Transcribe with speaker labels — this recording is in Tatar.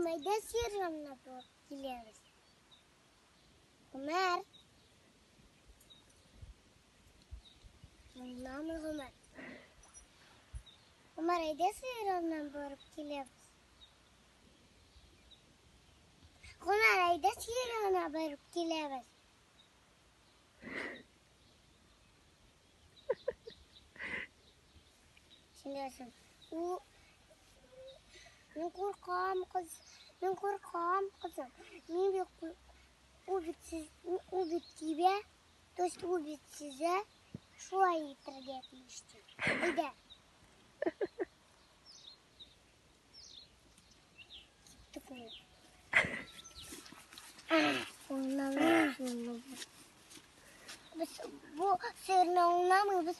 Speaker 1: Улым, әйдә сыер янына барып киләбез. Гомәр. Аңламый Гомәр. Гомәр, әйдә сыер янына барып киләбез. Гомәр, әйдә сыер янына барып киләбез. Сөйләсен. У Мин куркам, кыз. Мин куркам, кызым. Мин бит ул бит сез, ул бит тибә, то есть ул бит сизә, шулай итәргә тиеш ди. Әйдә. Киттек мин. Без бу сыерны аңламыйбыз.